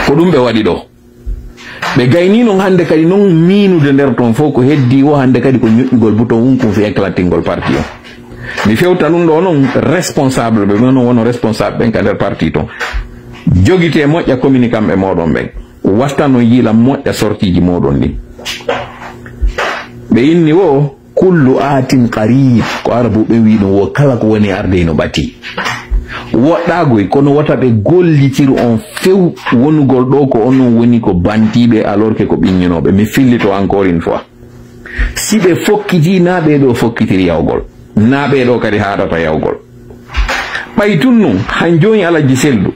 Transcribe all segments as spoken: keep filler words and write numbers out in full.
Ko ɗum ɓe waɗi ɗo. Ɓe gayni noon hannde kadi noon miinude nder toon fof ko heddii o hannde kadi ko ñoƴƴugol bouton unkun fii éclatingol parti on. Mi fewta ɗum ɗo noon responsable ɓe, ɓe noon wono responsable ɓen ka nder parti toon. Jogitee moƴƴa communicant ɓe mooɗon ɓen. Wasta noon yiila moƴƴa sortiji mooɗon ɗin. Ɓe inni wo, "Kullu aatin qariib." Ko Arabu ɓe wi ɗum wo, kala ko woni arde ino ɓati. Woɗɗaagoy, kono wota ɓe gollitir on few wonugol ɗo ko onon woni ko bantiiɓe, alors que ko ɓiññunooɓe. Mi fillito encore une fois. Si ɓe fokkiti, na ɓee ɗo fokkitiri yawgol, na ɓee ɗo kadi haaɗata yawgol. Ɓay tun nun, han jooni Alajji Sellu,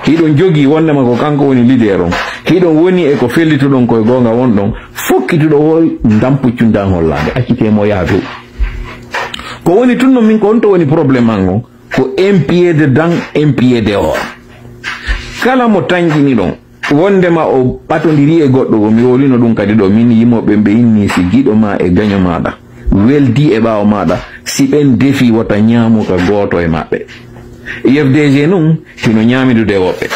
hiɗon jogii wondema ko kanko woni leader on, hiɗon woni e ko fellituɗon koye goonga wonɗon, fokkituɗo wo ndampuccun dan hollaande, accitee mo yaha few. Ko woni tun non min ko on to woni problème an on, ko un pied dedans, un pied dehors. Kala mo tanƴiniɗon, wondema o ɓatondirii e goɗɗo, wo mi wolino ɗum kadi ɗo, min yimooɓe ɓe inni si giɗo ma e gaño maaɗa weldii e ɓaawo maaɗa, si ɓen defii wota ñaamu ka gooto e maɓɓe. U F D G nun, hino ñaamidude e woɓɓe,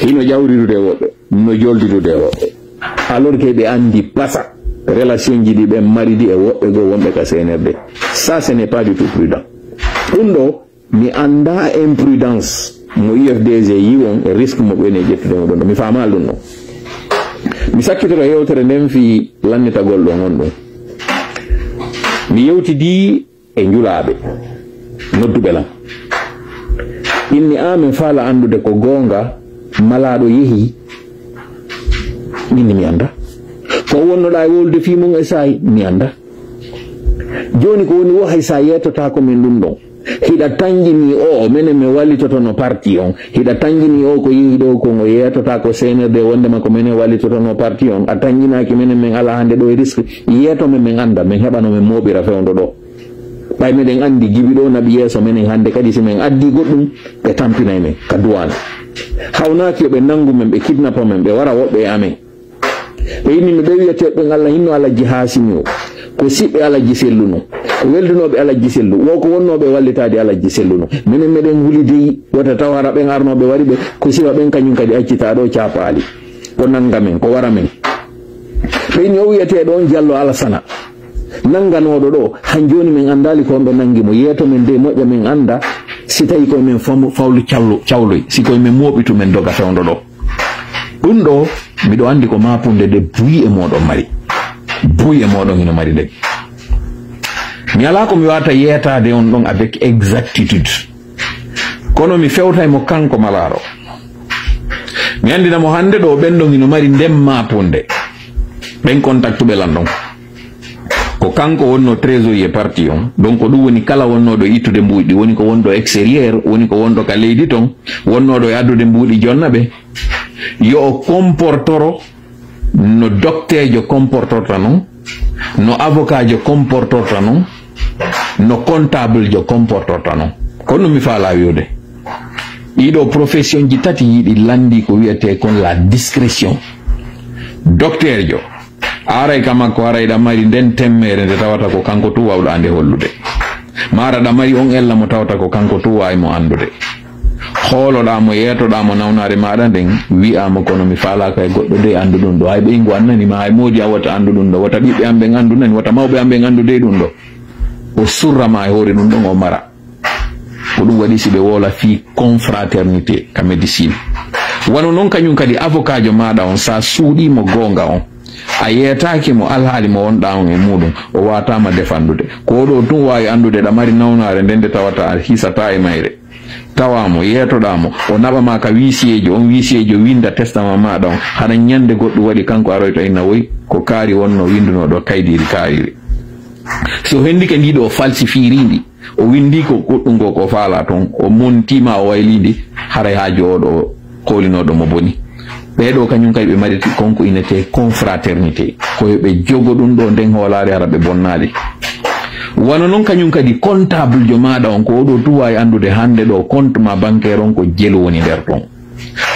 hino ƴawridude e woɓɓe, no joldidude e woɓɓe. Alors que ɓe anndi pasa relation ji ɗi ɓen mari ɗi e woɓɓe goo wonɓe ka C N R D. Ça, ce n'est pas du tout prudent. Ɗum ɗo, mi anndaa imprudence mo U F D G yi won e risque mo ɓen e ƴettude mo ɗum ɗo. Mi faamaali ɗum ɗo. Mi sakkitoro yewtere nden fii lannitagol ɗon on ɗum. Mi yewtidii e njulaaɓe, nodduɓe lan. Inni, "Aa, min faala anndude ko goonga malaaɗo yehi." Min ni mi annda. Ko wonnoɗaa e wowlude fii mun e saa'i, mi annda. Jooni ko woni wo hay sa yeetotaako min ɗum ɗon. Hiɗa tanƴinii o, o menen min wallitotono parti on. Hiɗa tanƴinii o ko yehi ɗo kon o yeetotaako C N R D wondema ko menen wallitotono parti on. A tanƴinaaki menen min alaa hannde ɗo e risque. Yeeto men min annda, min heɓano min mooɓira fewndo ɗo. Ɓay meɗen anndi Jibi ɗo naɓi yeeso menen hannde kadi si min addii goɗɗum, ɓe tampinay men ka duwaan. Hawnaaki yo ɓe nanngu men, ɓe kidnapa men, ɓe wara woɓɓe e amen. Ɓe inni mi ɓe wi'etee ɓen Alla hinno Alajji Haasimi o. Ko siɓɓe Alajji Sellu no. Ko weldunooɓe Alajji Sellu. Wo ko wonnooɓe wallitaade Alajji Sellu no. Minen meɗen huli dey wota taw hara ɓen arnooɓe wari ɓe ko siɓa ɓen kañum kadi accitaa ɗo caapaali. Ko nannga men, ko wara men. Ɓe inni o wi'etee ɗon Jallo Alasana. Nannganooɗo ɗo, han jooni men anndaali ko honɓe nanngi mo. Yeeto men dey moƴƴa men annda si tawi koye men fam-, fawlu callu-, cawloy. Si koye men mooɓitu men doga fewndo ɗo. Ɗum ɗo, miɗo anndi ko maapunde nde buy e mooɗon mari. Buy e mooɗon hino mari nde. Mi alaa ko mi waawata yeetaade on ɗon avec exactitude. Kono mi fewtay mo kanko malaaro. Mi anndina mo hannde ɗo ɓen ɗon hino mari nden maapunde. Ɓen kontaktuɓe lan ɗon. Ko kanko wonnoo trésorier parti on. Donc ko ɗum woni kala wonnooɗo ittude mbuuɗi ɗi, woni ko wonɗo extérieur, woni ko wonɗo ka leydi ton, wonnooɗo e addude mbuuɗi jonna ɓe. Yo o comportoro no dokteejo comportorta non, no avocat jo comportorta non, no comptable jo comportorta non. Ko ɗum mi faalaa wi'ude. Ɗiɗo profession ji tati yiɗi lanndi ko wi'etee kon la discrétion. Docteur jo, a aray ka makko, haray ɗa mari nden temmeere nde tawata ko kanko tun waawɗaa nde hollude. Maara ɗa mari on ella mo tawata ko kanko tun waawi mo anndude. Hooloɗaa mo, yeetoɗaa mo nawnaare maaɗa nden, wi'aa mo, "Kono mi faalaaka e goɗɗo de anndu ɗum ɗo. Hay ɓeyngu an nani ma, hay moodi an wota anndu ɗum ɗo. Wota ɓiɓɓe an ɓen anndu nani, wota mawɓe an ɓen anndu de ɗum ɗo." O surra ma e hoore ɗum ɗon, o mara. Ko ɗum waɗi si ɓe woola fii confraternité ka médecine. Wano non kañum kadi avocat jo maaɗa on, sa suuɗii mo goonga on, a yeetaaki mo alhaali mo wonɗaa on e muuɗum, o waataama defanndude. Ko o ɗo tun waawi anndude ɗa mari nawnaare nden nde tawata a hisataa e mayre. Tawaa mo, yeetoɗaa mo, o naɓa ma ka huissier jo, on huissier jo winnda testament maaɗa on. Hara ñannde goɗɗum waɗi kanko aroyta inna woy ko kaari wonnoo winndunoo ɗo kaydiiri kaariri. Si o hendike ndi ɗo falsifiiri ndi, o winndi ko goɗɗum ko, ko faalaa ton, o montii ma o waylii ndi, haray haaju o ɗo koolinooɗo mo boni. Ɓee ɗo kañum kadi ɓe mari konko inetee confraternité. Ko yo ɓe jogo ɗum ɗo nden hoolaare hara ɓe bonnaali. Wano non kañum kadi comptable jo maaɗa on, ko oɗo tun waawi anndude hannde ɗo compte ma bancaire on ko jelu woni nder ton.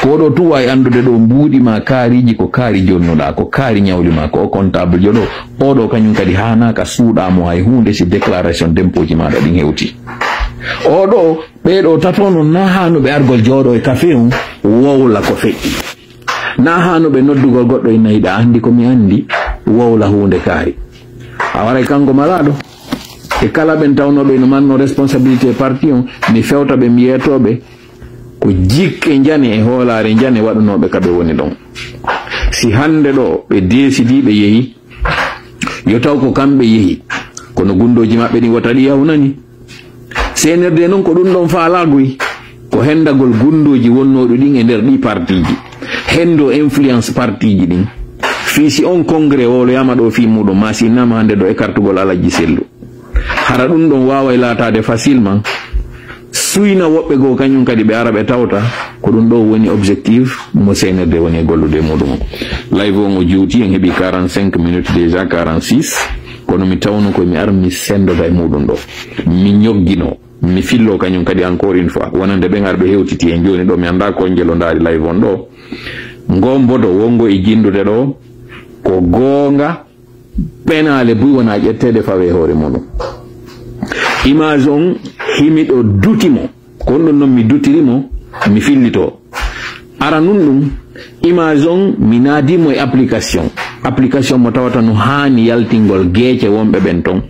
Ko oɗo tun waawi anndude ɗo mbuuɗi ma kaariiji ko kaari jonnuɗaa, ko kaari ñawli ma, ko o comptable jo ɗo. Oɗo kañum kadi haanaaka suuɗaa mo hay huunde si déclaration d'impôt ji maaɗa ɗin hewti. Oɗo, ɓee ɗo tato non na haanuɓe argol jooɗo e café on wowla ko feƴƴi. Na haanuɓe noddugol goɗɗo inna hiɗa anndi ko mi anndi, wowla huunde kaari. A waray kanko malaaɗo. E kala ɓen tawnooɓe ino marno responsabilité parti on, mi fewta ɓe, mi yeetooɓe ko jikke njane e hoolaare njane waɗunooɓe ka ɓe woni ɗon. Si hannde ɗo ɓe deesidi ɓe yehi, yo taw ko kamɓe yehi, kono gunndooji maɓɓe ɗin wota ɗi yawnani. C N R D noon ko ɗum ɗon faalaagoy, ko hendagol gunndooji wonnooɗi ɗin e nder ɗi partiiji, hendo influence partiiji ɗin. Fii si on congrès wowloyaama ɗo fii muɗum, maa si innama hannde ɗo e kartugol Alajji Sellu. Hara ɗum ɗon waaway laataade facilement. Suyna woɓɓe goo, kañum kadi ɓe ara ɓe tawta ko ɗum ɗo woni objectif mo C N R D woni e gollude e muɗum. Live on o juuti, en heɓi quarante-cinq minutes déjà, quarante-six, kono mi tawno ko mi ar mi sendoda e muɗum ɗo. Mi ñoggino, mi fillo kañum kadi encore une fois. Wonande ɓen ar ɓe hewtiti en jooni ɗo, mi annda ko njelo ndaari live on ɗo. Ngo mbodo wongo e jinndude ɗo, ko goonga, penaale buy wona ƴetteede fawe e hoore muɗum. Image on himiɗo duti mo, ko on ɗum noon mi dutiri mo, mi fillito. Ara nun ɗum, image on mi naadi mo e application. Application mo tawata no haani yaltingol geece wonɓe ɓen ton.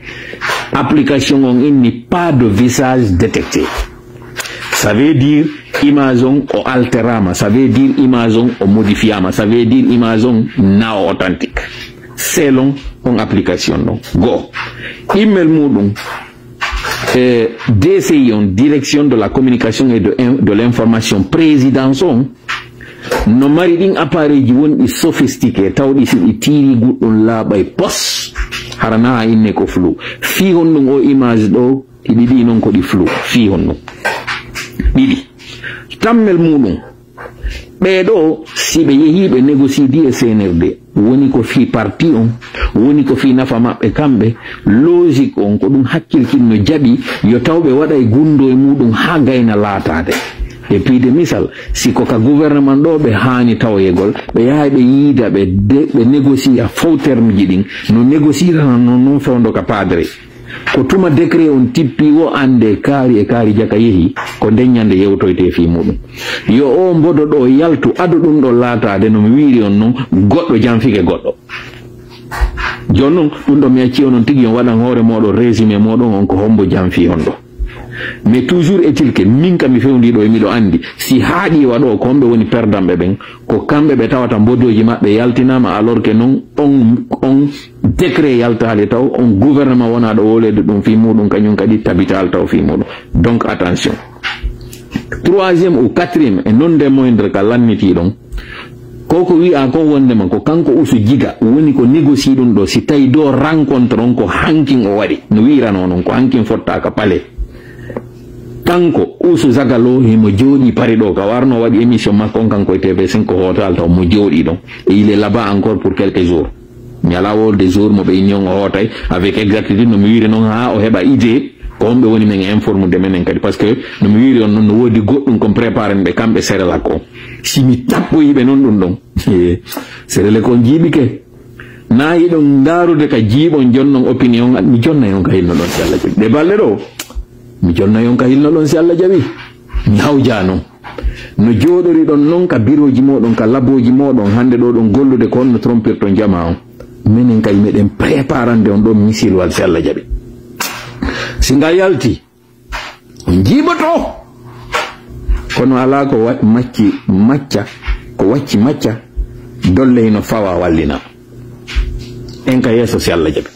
Application on inni pas de visage détecté. Ça veut dire image on o alterama, ça veut dire image on o modifiama, ça veut dire image on na o authentique. Selon on application ɗon. Go. Email muɗum, e D C I on, Direction de la Communication et de, de l'Information, présidence on, no mari ɗin appareil ji wonɗi sophistiqué, tawɗi si ɗi tiiri guɗɗum laaɓay pos, hara na inne ko flou. Fii honɗum o image ɗo, ɗi ɗiɗi non ko ɗi flou. Fii honɗum? Ɗiɗi. Tammel muɗum, ɓee ɗo, si ɓe yehii ɓe négociidi e C N R D, woni ko fii parti on, woni ko fii nafa maɓɓe kamɓe, logique on, ko ɗum hakkilkin no jaɓi, yo taw ɓe waɗay gunndo e muɗum haa gayna laataade. E piide misal, si ko ka gouvernement ɗo ɓe haani tawoyegol, ɓe yahay ɓe yiida, ɓe de-, ɓe négociya fow terme ji ɗin, no négociirana non, non fewndo ka padre. Ko tuma décret on tippi wo annde kaari e kaari jaka yehi, ko nden ñande yewtoyte fii muɗum. Yo o mbodo ɗo yaltu, ado ɗum ɗo laataade no mi wiiri on non, goɗɗo janfike goɗɗo. Jooni non, ɗum ɗo mi accii onon tigi, on waɗan hoore mooɗon résumé mooɗon, on ko hombo janfii on ɗo. Mais toujours est-il que min ka mi fewndii ɗo e miɗo anndi, si haaɗii waɗo, ko homɓe woni perdanɓe ɓen, ko kamɓe ɓe tawata mbodooji maɓɓe yaltinaama, alors que non, on, on décret yaltaali taw, on gouvernement wonaa ɗo wowleede ɗum fii muɗum, kañum kadi tabitaali taw fii muɗum. Donc attention. Troisième ou quatrième, e non des moindres ka lannitii ɗon, ko ko wi'a kon wondema ko kanko Usu Jiga woni ko négocier ɗum ɗo, si tawi do rencontre on ko hankin o waɗi, no wi'irano non, ko hankin fotta ka palais. Kanko Usu Zagalo himo jooɗi Paris ɗo, ka warno waɗi émission makko on kanko e T V cinq Hotel taw mo jooɗi ɗon. Et il est là-bas encore pour quelques jours. Mi alaa wolde jour mo ɓe inni on o hootay avec exactitude, no mi wiiri noon, haa o heɓa idée ko homɓe woni men informude menen kadi, parce que no mi wiiri on noon, no woodi goɗɗum kon préparé ɓe kamɓe Serelak o. Si mi tappoyi ɓe noon ɗum ɗon, eh, Serelak on jiiɓike. Na yiɗon ndaarude ka jiiɓon jonnon opinion, mi jonnay on ka hinno ɗon si Allah jaɓi. Ɗe balɗe ɗo, mi jonnay on ka hinno ɗon si Allah jaɓi. Mi hawjaa noon. No jooɗoriɗon noon ka birooji mooɗon, ka labooji mooɗon, hannde ɗo ɗon gollude ko honno trompirton jamaa on. Menen kay meɗen préparande on ɗon misilwal si Allah jaɓi. Si nga yalti, on jiiɓoto. Kono alaa ko wa-, macci macca, ko wacci macca, dolle hino fawa wallina. En ka yeeso si Allah jaɓi.